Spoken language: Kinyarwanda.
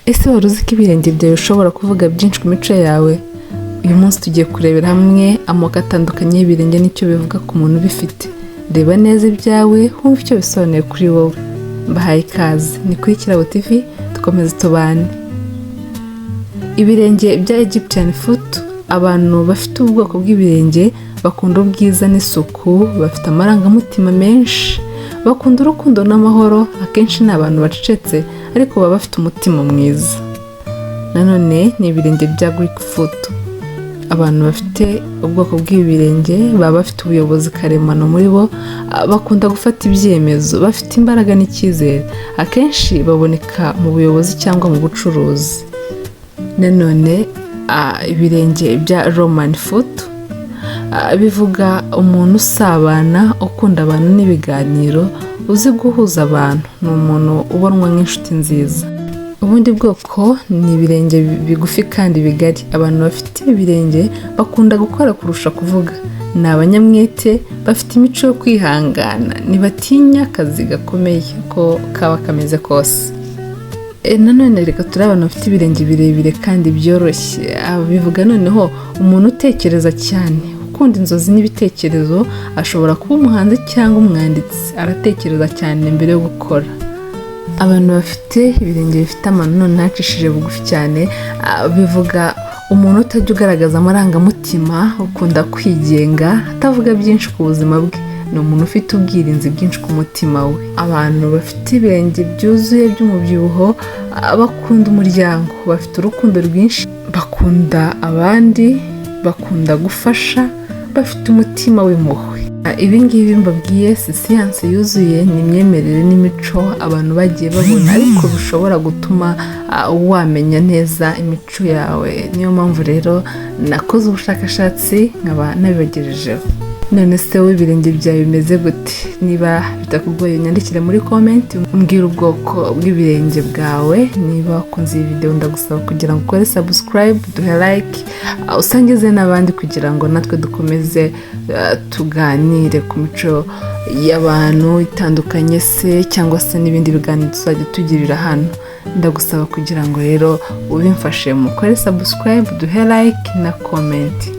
Ese wari uzi ko ibirenge byawe bishobora kuvuga byinshi ku mico yawe? Uyu munsi tugiye kurebera hamwe amoko atandukanye y'ibirenge n'icyo bivuga ku muntu ubifite. Reba neza ibyawe, wumve icyo bisobanuye kuri wowe. Mbahaye ikaze, ni kuri Kirabo TV, dukomeze tubane. Ibirenge bya Egyptian foot: abantu bafite ubwoko bw'ibirenge bakunda ubwiza n'isuku, bafite amarangamutima menshi, bakunda urukundo n'amahoro. Akenshi ni abantu bacecetse, ariko baba bafite umutima mwiza. Nanone ni ibirenge bya Greek foot: abantu bafite ubwoko bw'ibi birenge baba bafite ubuyobozi karemano muri bo, bakunda gufata ibyemezo, bafite imbaraga n'icyizere. Akenshi baboneka mu buyobozi cyangwa mu bucuruzi. Nanone ibirenge bya Roman foot bivuga umuntu usabana, ukunda abantu n'ibiganiro, uzi guhuza abantu. Ni umuntu ubonwa nk'inshuti nziza. Ubundi bwoko ni ibirenge bigufi kandi bigari. Abantu bafite ibi birenge bakunda gukora kurusha kuvuga. Ni abanyamwete, bafite imico yo kwihangana, ntibatinya akazi gakomeye uko kaba kameze kose. Nanone reka turi abantu bafite ibirenge birebire kandi byoroshye. Bivuga noneho umuntu utekereza cyane, ukunda inzozi n'ibitekerezo. Ashobora kuba umuhanzi cyangwa umwanditsi. Aratekereza cyane mbere yo gukora. Abantu bafite ibirenge bifite amano noneho acishije bugufi cyane, bivuga umuntu utajya ugaragaza amarangamutima, ukunda kwigenga, atavuga byinshi ku buzima bwe. Ni umuntu ufite ubwirinzi bwinshi ku mutima we. Abantu bafite ibirenge byuzuye by'umubyibuho bakunda umuryango, bafite urukundo rwinshi, bakunda abandi, bakunda gufasha, bafite umutima w'impuhwe. Ibi ngibi mbabwiye si siyansi yuzuye, ni imyemerere n'imico abantu bagiye babona, ariko bishobora gutuma wamenya neza imico yawe. Niyo mpamvu rero nakoze ubushakashatsi nkaba nabibagejejeho. None se wowe ibirenge byawe bimeze gute? Niba bitakugoye, nyandikire muri comment umbwire ubwoko bw'ibirenge bwawe. Niba wakunze iyi video, ndagusaba kugira ngo ukore subscribe, duhe like, usangize n'abandi kugira ngo natwe dukomeze tuganire ku mico y'abantu itandukanye se, cyangwa se n'ibindi biganiro tuzajya tugirira hano. Ndagusaba kugira ngo rero ubimfashe, mukore subscribe, duhe like na comment.